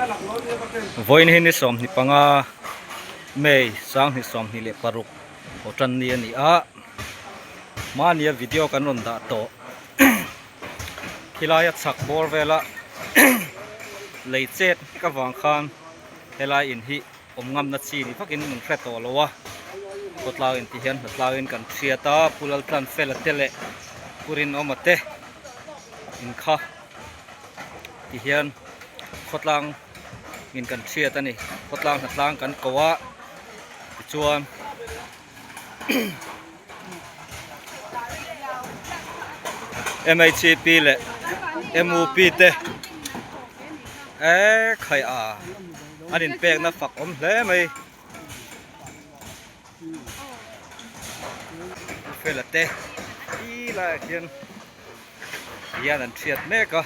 Vawiin hi ni 25 May 2026 aw tan ni a ni a, mahnia video kan rawn dah tawh khilai a chhak bawr vela lei chet hlek avang khan helai in hi awm ngamna chi ni vakin min hre tawh lo a, khawtlang in ti hian hnatlang in kan hriat a, Pu Laltlanfela te leh Pu Rinawma te in kha ti hian khawtlang in kan hriat a ni, khawtlang hnatlang kan ko a tichuan MHP leh MUP te eee khai a an inpekna fak awm hle mai. Fela te ti laiah khian hian an thiat mek a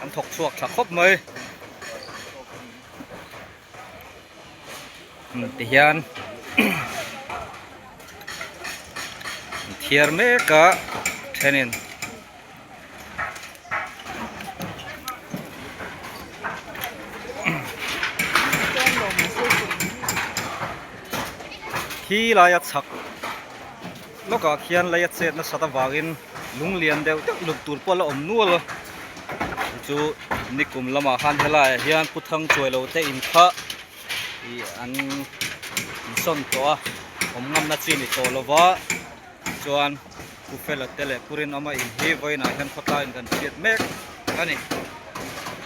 an thawk chhuak tha khawp mai ti hian an thiar mek a thenin Khi laia chhak lawkah khian lei a chet nasat avangin lung lian deuh deuh luk tur pawh a la awm nual a chu nikum lamah khan helaiah hian pu thang chuai lo te in kha ih an insawn tawh a awm ngamna chi ni tawh lova chuan Pu Fela te leh Pu Rinawma in hi vawiinah hian khawtlaiin kan hriat mek a ni.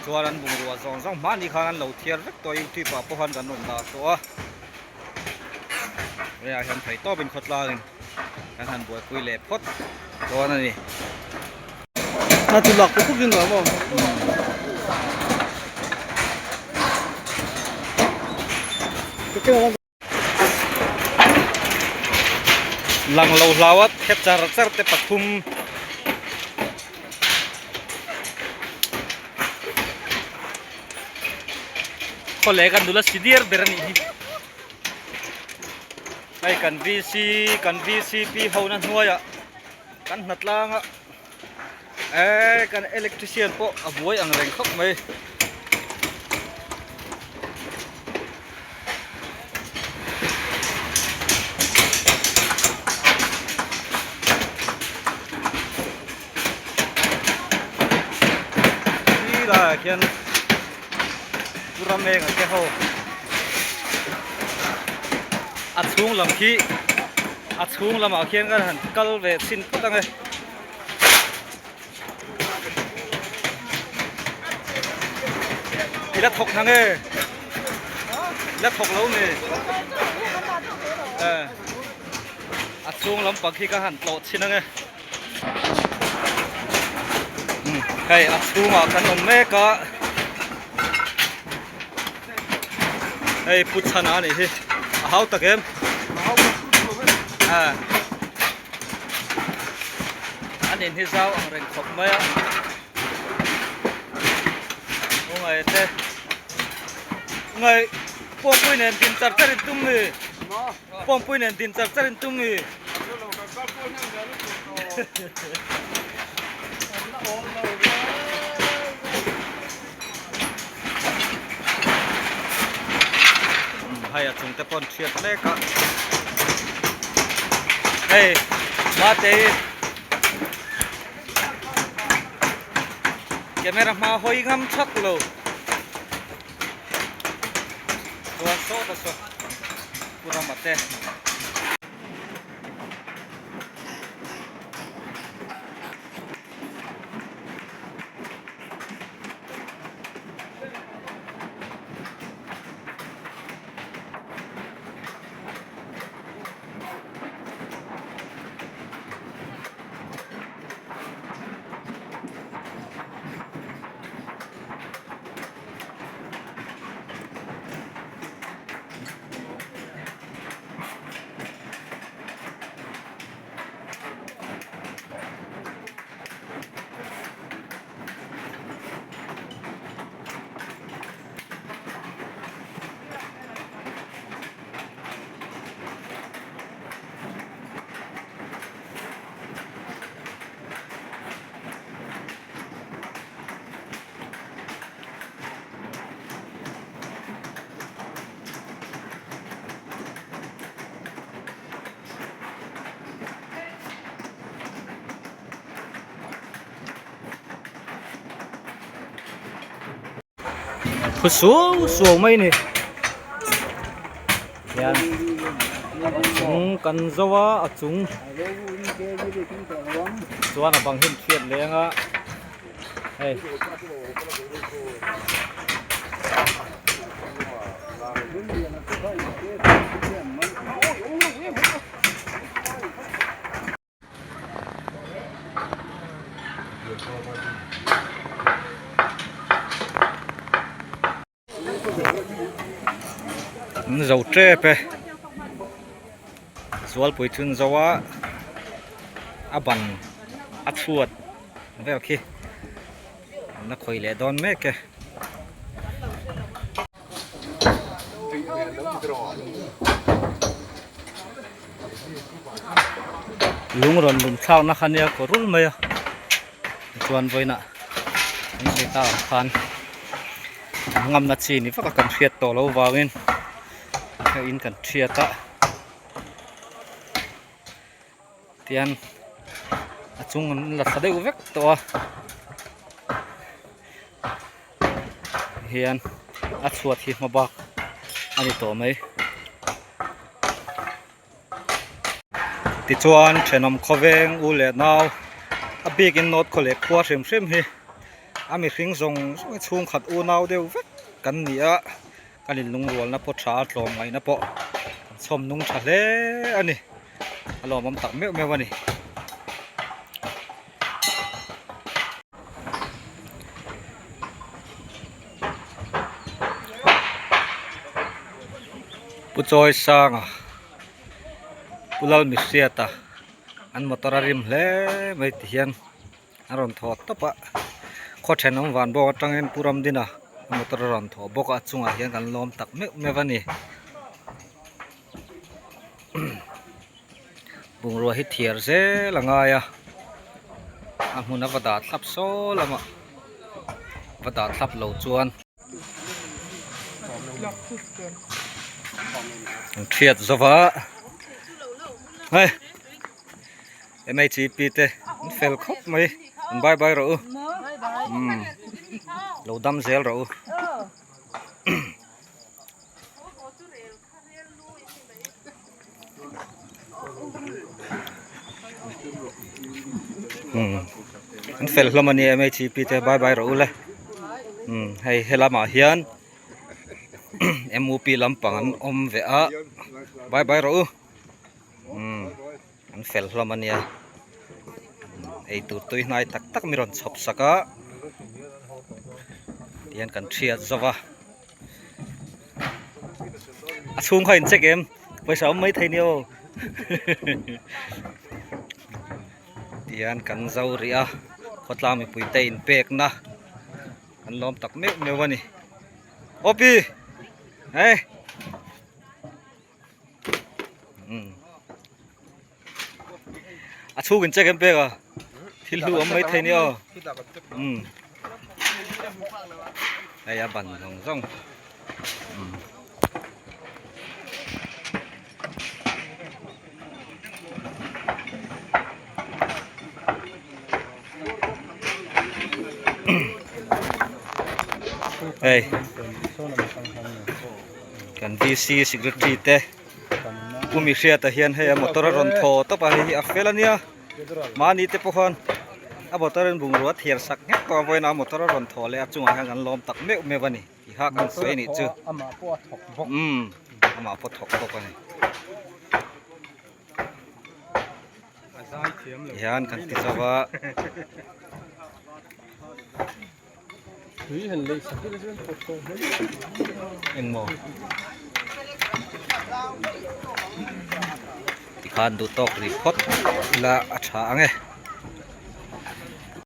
Chuan an bungrua zawng zawng hmani khan an lo thiar vek tawh a, youtube ah pawh khan kan rawn dah tawh a. Vawiinah hian thei tawpin khawtlangin kan han buaipui leh phawt dawn a ni. Na ti lak puk puk in lo maw? Lang lo hlau a thep char char te pathum khawleh kan nula si diar ber a nih hi hei kan VC kan VCP ho na hnuaiah kan hnatlang a Eee kan electrician pawh a buai ang reng khawp mai. Khi laiah khian Pu Ramenga te ho a chhung lam khi a chhung lamah khian kan han kal ve chhin phawt ang e. I la thawk nang e i la thawk lo mi eh a chhung lampang khi ka han tlawh chhin ang e hei a chhungah kan awm mek a hei pu chhana a nih hi a hau tak em eh. An in hi zau ang reng khawp mai a Ungai te Ungai Pawmpui nen din char char in tum mi Pawmpui nen din char char in tum mi Hei a chung te pawh an thiat mek a hei mate hi camera hma hawi ngam thak lo chuan sawta saw pu rama te. Phu suau suau mai a ni hian a chung kan zo a a chung chuan a bang hi an thiat leng a hei. An zo tep e zualpui chhun zo a a ban a chhuat vel khi an la khawih leh dawn mek e. Lung rawn lum thlakna kha nia kaw rul mai a tichuan vawiinah an sawi tak ang khan ngamna chi ni vak a kan hriat tawh loh vangin hei in kan thiat a tian a chung an la thla deuh vek tawh a. Hian a chhuat hi hma bak a ni tawh mai tichuan thenawm khawveng u leh nau a bikin nawt khaw leh khua hrim hrim hi a mihring zawng zawng hi chhungkhat unau deuh vek kan ni a kan inlungrualna pawh tha a tlawm ngaihna pawh kan chhawm nung tha hle a ni a lawmawm tak meuh meuh a ni. Pu Chawi Sanga Pu Lalmihriata an motor a rim hle mai ti hian a rawn thaw tawp a khaw thenawm van bawk atangin Pu Ramdina motor a rawn thaw bawk a a chungah hian kan lawm tak meuh meuh a ni. Bungrua hi thiar zel a ngai a a hmun a va dah thlap saw lamah va dah thlap lo chuan an thiat zo va hei M H P te an fel khawp mai an bye bye rawh u umm lo dam zel rawh u. An fel hlawm a ni M H P te bye bye rawh u le hei helamah hian M U P lampang an awm ve a bye bye rawh u an fel hlawm a nia eitur tui hnai tak tak mi rawn chhawp sak a tihian kan thiat zo va. A chhung kha in check em pawisa awm mai thei nia aw tihian kan zo rih a khawtlang mipui te in pek na an lawm tak meuh meuh a ni aw pi hei a chhung in check em pek a thil hlu awm mai thei nia aw umm hei a ban zawng zawng umm. Hei kan D_C secretary te. Pu Mihriata hian hei a motor a rawn thaw tawp a hei hi a fel a nia mahni te pawh khan a motor in bungrua thiar sak nghet tawh a vawiin a motor a rawn thaw leh a chungah hian kan lawm tak meuh meuh a ni tih kha kan sawi a nih chu umm amah pawh a thawk bawk a ni tihian kan ti zo a. Engmaw tikhan duh tawk rih phawt ila a tha ang e.